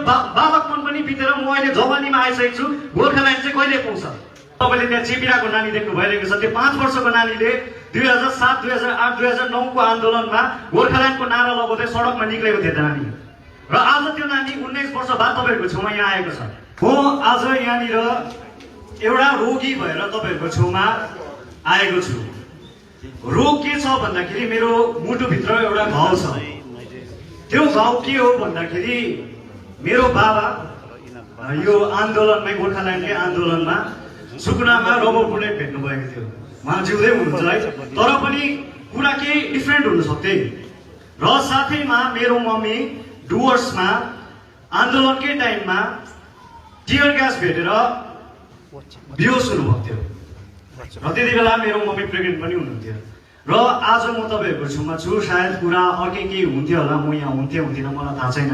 बालकपन पनि बितेर म अहिले जवानीमा आइसकेको छु। गोर्खाल्यान्ड चाहिँ कहिले पाउँछ? तपाईँले त्यहाँ चेपिराको नानी देख्नु भइरहेको छ। त्यो 5 वर्षको नानीले 2007, 2008, 2009 को आन्दोलनमा गोर्खाल्यान्डको नारा लगाउँदै सडकमा निक्लेको थियो नानी। र आज त्यो नानी 19 वर्ष बाद तपाईँहरूको छेउमा यहाँ आएको छ। म आज यहाँनिर एउटा रोगी भएर तपाईँहरूको छेउमा आएको छु। रोग के छ भन्दाखेरि मेरो मुटुभित्र एउटा घाउ छ। त्यो घाउ के हो भन्दाखेरि मेरो बाबा यो आन्दोलनमै गोर्खाल्यान्डकै आन्दोलनमा सुकुनामा रबर बुलेट भेट्नु भएको थियो। उहाँ जिउँदै हुनुहुन्छ है, तर पनि कुरा केही डिफ्रेन्ट हुन सक्थे। र साथैमा मेरो मम्मी डुवर्समा आन्दोलनकै टाइममा टियर ग्यास भेटेर बेहोस हुनुभएको थियो। र त्यति बेला मेरो मम्मी प्रेग्नेन्ट पनि हुनुहुन्थ्यो। र आज म तपाईँहरूको छेउमा छु। सायद कुरा अर्कै केही हुन्थ्यो होला, म यहाँ हुन्थिनँ, मलाई थाहा छैन।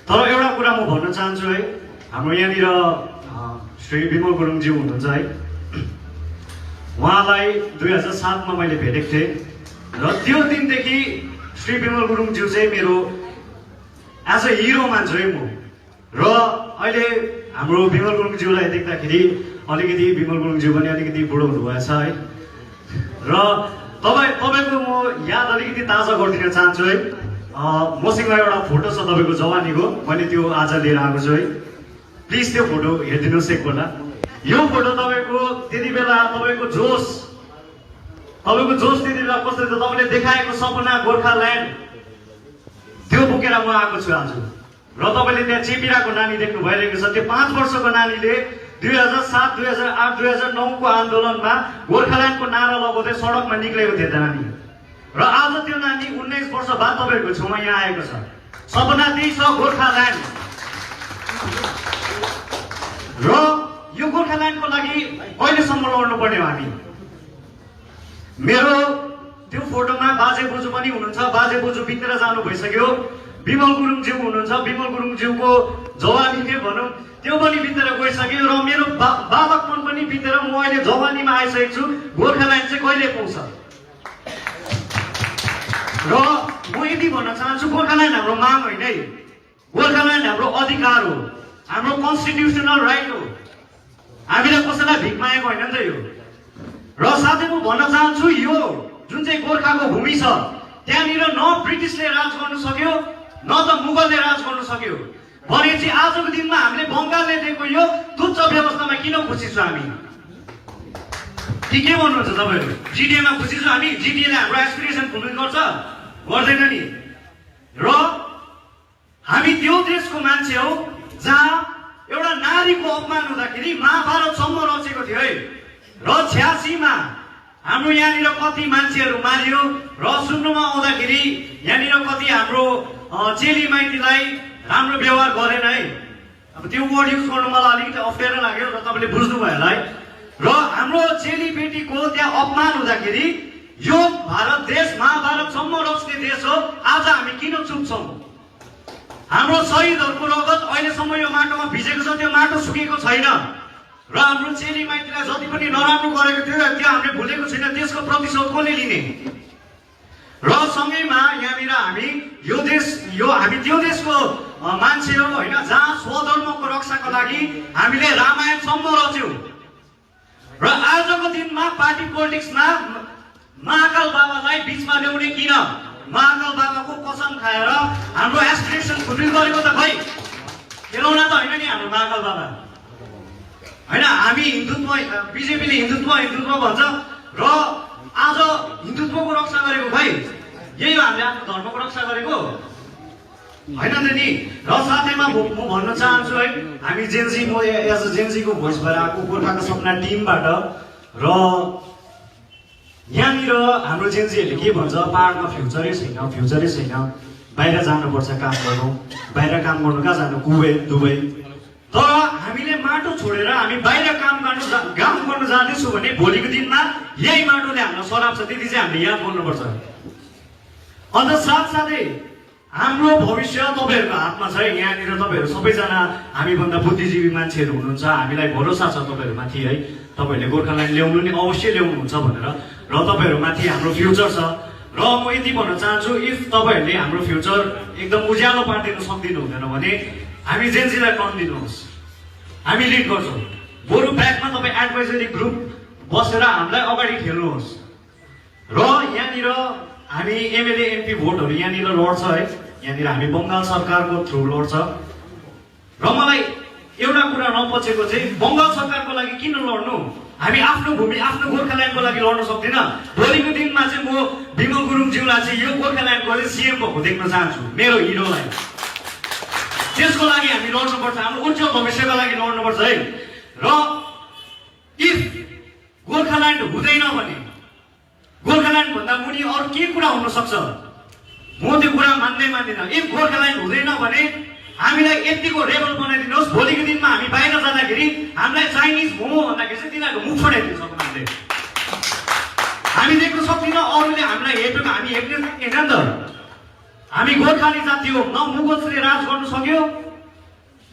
तर एउटा कुरा म भन्न चाहन्छु है, हाम्रो यहाँनिर श्री विमल गुरुङज्यू हुनुहुन्छ है। उहाँलाई 2007 मा मैले भेटेको थिएँ र त्यो दिनदेखि श्री विमल गुरुङज्यू चाहिँ मेरो एज अ हिरो मान्छु है म। र अहिले हाम्रो विमल गुरुङज्यूलाई देख्दाखेरि अलिकति विमल गुरुङज्यू पनि अलिकति बुढो हुनुभएछ है। र तपाईँको म याद अलिकति ताजा गरिदिन चाहन्छु है। मसँग एउटा फोटो छ तपाईँको जवानीको, मैले त्यो आज लिएर आएको छु है। प्लिज त्यो फोटो हेरिदिनुहोस् एकपल्ट। यो फोटो तपाईँको त्यति बेला तपाईँको जोस त्यति बेला कस्तो थियो, तपाईँले देखाएको सपना गोर्खाल्यान्ड त्यो बोकेर म आएको छु आज। र तपाईँले त्यहाँ चेपिराको नानी देख्नु भइरहेको छ। त्यो 5 वर्षको नानीले 2007, 2008, 2009 को आन्दोलनमा गोर्खाल्यान्डको नारा लगाउँदै सडकमा निक्लेको थियो नानी। र आज त्यो नानी 19 वर्ष बाद तपाईँहरूको छेउमा यहाँ आएको छ। सपना त्यही छ, गोर्खाल्यान्ड। र यो गोर्खाल्यान्डको लागि कहिलेसम्म लड्नु पर्ने हो हामी? मेरो त्यो फोटोमा बाजे बोजू पनि हुनुहुन्छ। बाजे बोजू बितेर जानु भइसक्यो। विमल गुरुङज्यू हुनुहुन्छ। विमल गुरुङज्यूको जवानी के भनौँ त्यो पनि बितेर गइसक्यो। र मेरो बालकपन पनि बितेर म अहिले जवानीमा आइसकेको छु। गोर्खाल्यान्ड चाहिँ कहिले पाउँछ? र म यति भन्न चाहन्छु, गोर्खाल्यान्ड हाम्रो माग होइन है, गोर्खाल्यान्ड हाम्रो अधिकार हो, हाम्रो कन्स्टिट्युसनल राइट हो। हामीले कसैलाई भिख मागेको होइन नि त यो। र साथै म भन्न चाहन्छु, यो जुन चाहिँ गोर्खाको भूमि छ त्यहाँनिर न ब्रिटिसले राज गर्नु सक्यो न त मुगलले राज गर्नु सक्यो। भनेपछि आजको दिनमा हामीले बङ्गालले दिएको यो तुच्छ व्यवस्थामा किन खुसी छु हामी? के भन्नुहुन्छ तपाईँहरू? जिटिएमा खुसी छु हामी? जिटिएले हाम्रो एस्पिरेसन फुलफिल गर्छ? गर्दैन नि। र हामी त्यो देशको मान्छे हौ जहाँ एउटा नारीको अपमान हुँदाखेरि महाभारतसम्म रचेको थियो है। र 86 मा हाम्रो यहाँनिर कति मान्छेहरू मारियो। र सुन्नुमा आउँदाखेरि यहाँनिर कति हाम्रो चेली माइतीलाई राम्रो व्यवहार गरेन है। अब त्यो वर्ड युज गर्नु मलाई अलिकति अप्ठ्यारो लाग्यो र तपाईँले बुझ्नुभयो होला है। र हाम्रो चेली बेटीको त्यहाँ अपमान हुँदाखेरि यो भारत देश महाभारतसम्म रच्ने देश हो। आज हामी किन चुप छौँ? हाम्रो शहीदहरूको रगत अहिलेसम्म यो माटोमा भिजेको छ, त्यो माटो सुकेको छैन। र हाम्रो चेली माइतीलाई जति पनि नराम्रो गरेको थियो त्यो हामीले भुलेको छैन। त्यसको प्रतिशोध कसले लिने? र सँगैमा यहाँनिर हामी हामी त्यो देशको मान्छे हो होइन जहाँ स्वधर्मको रक्षाको लागि हामीले रामायणसम्म रच्यौँ। र आजको दिनमा पार्टी पोलिटिक्समा महाकाल बाबालाई बिचमा ल्याउने किन? महाकाल बाबाको कसम खाएर हाम्रो एस्पिरेसन फुलफिल गरेको त खै खेलौना त होइन नि हाम्रो महाकाल बाबा होइन। हामी हिन्दुत्व, बिजेपीले हिन्दुत्व भन्छ र आज हिन्दुत्वको रक्षा गरेको खै? यही हो हामीले आफ्नो धर्मको रक्षा गरेको होइन त नि। र साथैमा म भन्न चाहन्छु है, हामी जेन्जी, म एज अ जेन्जीको भोइस भएर आएको गोर्खाको सपना टिमबाट। र यहाँनिर हाम्रो जेन्जीहरूले के भन्छ, पाहाडमा फ्युचरै छैन, बाहिर जानुपर्छ काम गर्नु। बाहिर काम गर्नु कहाँ जानु? कुवेत, दुबई। तर हामीले माटो छोडेर हामी बाहिर काम गर्नु जाँदैछौँ भने भोलिको दिनमा यही माटोले हामीलाई सराप्छ। त्यति चाहिँ हामीले याद गर्नुपर्छ। अन्त साथसाथै हाम्रो भविष्य तपाईँहरूको हातमा छ। यहाँनिर तपाईँहरू सबैजना हामीभन्दा बुद्धिजीवी मान्छेहरू हुनुहुन्छ। हामीलाई भरोसा छ तपाईँहरूमाथि है। तपाईँहरूले गोर्खाल्यान्ड ल्याउनु नि अवश्य ल्याउनुहुन्छ भनेर। र तपाईँहरूमाथि हाम्रो फ्युचर छ। र म यति भन्न चाहन्छु, इफ तपाईँहरूले हाम्रो फ्युचर एकदम उज्यालो पारिदिनु सक्दिनु हुँदैन भने हामी जेन्जीलाई टर्न दिनुहोस्, हामी लिड गर्छौँ। बरु ब्याकमा तपाईँ एडभाइजरी ग्रुप बसेर हामीलाई अगाडि ठेल्नुहोस्। र यहाँनिर हामी एमएलए एमपी भोटहरू यहाँनिर लड्छ है, यहाँनिर हामी बङ्गाल सरकारको थ्रु लड्छ। र मलाई एउटा कुरा नपचेको चाहिँ बङ्गाल सरकारको लागि किन लड्नु, हामी आफ्नो भूमि आफ्नो गोर्खाल्यान्डको लागि लड्न सक्दैन। भोलिको दिनमा चाहिँ म विमल गुरुङज्यूलाई चाहिँ यो गोर्खाल्यान्डको चाहिँ सिएम भएको देख्न चाहन्छु, मेरो हिरोलाई। त्यसको लागि हामी लड्नुपर्छ, हाम्रो उज्जवल भविष्यको लागि लड्नुपर्छ है। र इफ गोर्खाल्यान्ड हुँदैन भने, गोर्खाल्यान्ड भन्दा मुनि अरू के कुरा हुन सक्छ, म त्यो कुरा मान्दिनँ। इफ गोर्खाल्यान्ड हुँदैन भने हामीलाई यतिको रेबल बनाइदिनुहोस्, भोलिको दिनमा हामी बाहिर जाँदाखेरि हामीलाई चाइनिज मोमो भन्दाखेरि चाहिँ तिनीहरूको मुख छोडाइदिनु सक्नु हामीले। हामी देख्न सक्दैनौँ अरूले हामीलाई हेपेको, हामी हेप्ने सक्दैन नि त। हामी गोर्खाली जाति हो, न मुगल्सले राज गर्नु सक्यो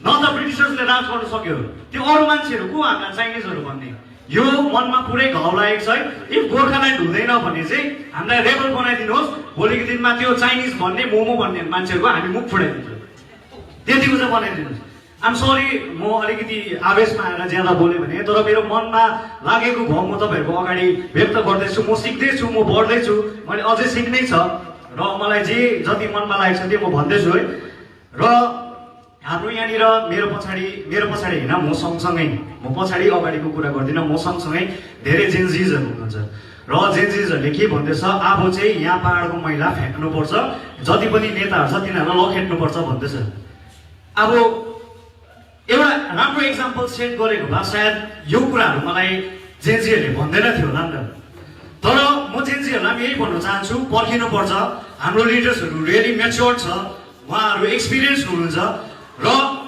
न त ब्रिटिसर्सले राज गर्नु सक्यो। त्यो अरू मान्छेहरू को हामीलाई चाइनिजहरू भन्ने, यो मनमा पुरै घाउ लागेको छ है। इफ गोर्खाल्यान्ड हुँदैन भने चाहिँ हामीलाई रेबल बनाइदिनुहोस्, भोलिको दिनमा त्यो चाइनिज भन्ने मोमो भन्ने मान्छेहरूको हामी मुख छोडाइदिन्छौँ, त्यतिको चाहिँ बनाइदिनुहोस्। आम सरी, म अलिकति आवेशमा आएर ज्यादा बोलेँ भने, तर मेरो मनमा लागेको भाव म तपाईँहरूको अगाडि व्यक्त गर्दैछु। म सिक्दैछु, म बढ्दैछु, मैले अझै सिक्नै छ र मलाई जे जति मनमा लागेको छ त्यो म भन्दैछु है। र हाम्रो यहाँनिर मेरो पछाडि होइन, म सँगसँगै, म पछाडि अगाडिको कुरा गर्दिनँ, म सँगसँगै धेरै जेन्जिजहरू हुनुहुन्छ। र जेन्जिजहरूले के भन्दैछ, अब चाहिँ यहाँ पहाडको मैला फ्याँक्नुपर्छ, जति पनि नेताहरू छ तिनीहरूलाई लखेट्नुपर्छ भन्दैछ। अब एउटा राम्रो इक्जाम्पल सेट गरेको भए सायद यो कुराहरू मलाई जेन्जीहरूले भन्दैन थियो होला नि त। तर म जेन्जीहरूलाई यही भन्न चाहन्छु, पर्खिनुपर्छ। हाम्रो लिडर्सहरू रियली मेच्योर्ड छ, उहाँहरू एक्सपिरियन्स हुनुहुन्छ। र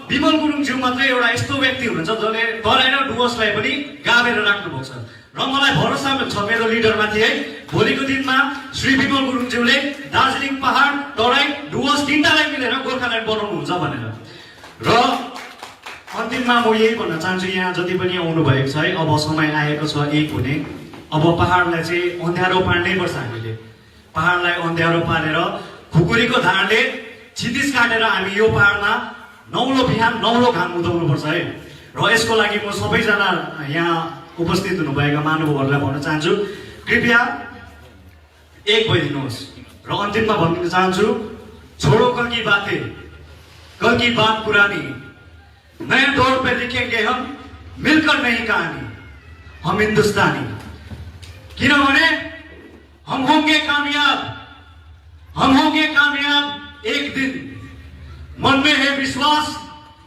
विमल गुरुङज्यू मात्रै एउटा यस्तो व्यक्ति हुनुहुन्छ जसले तराई र डुवर्सलाई पनि गाभेर राख्नुभएको छ। र मलाई भरोसा छ मेरो लिडरमाथि है, भोलिको दिनमा श्री विमल गुरुङज्यूले दार्जिलिङ पहाड, तराई, डुवर्स तिनटालाई मिलेर गोर्खाल्यान्ड बनाउनुहुन्छ भनेर। र अन्तिममा म यही भन्न चाहन्छु, यहाँ जति पनि आउनु भएको छ है, अब समय आएको छ एक हुने। अब पहाडलाई चाहिँ अँध्यारो पार्नै पर्छ हामीले। पहाडलाई अँध्यारो पारेर खुकुरीको धारले छितिस काटेर हामी यो पहाडमा नौलो बिहान नौलो घाम उदाउनुपर्छ है। र यसको लागि म सबैजना यहाँ उपस्थित हुनुभएका महानुभावहरूलाई भन्न चाहन्छु, कृपया एक भइदिनुहोस्। र अन्तिममा भन्न चाहन्छु, छोडो कल की बातें, कल की बात पुरानी, नए दौर पे लिखेंगे हम मिलकर नई कहानी, हम हिंदुस्तानी। किनभने हम होंगे कामयाब, हम होंगे कामयाब एक दिन, मन में है विश्वास,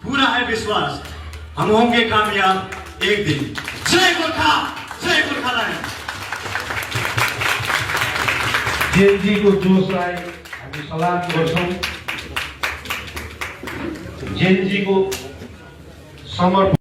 पूरा है विश्वास, हम होंगे कामयाब एक दिन। जय गोर्खा, जय गोर्खाल्यान्ड। जेनजीको जोसलाई हामी सलाम गर्छौँ। जेनजीको समर्पण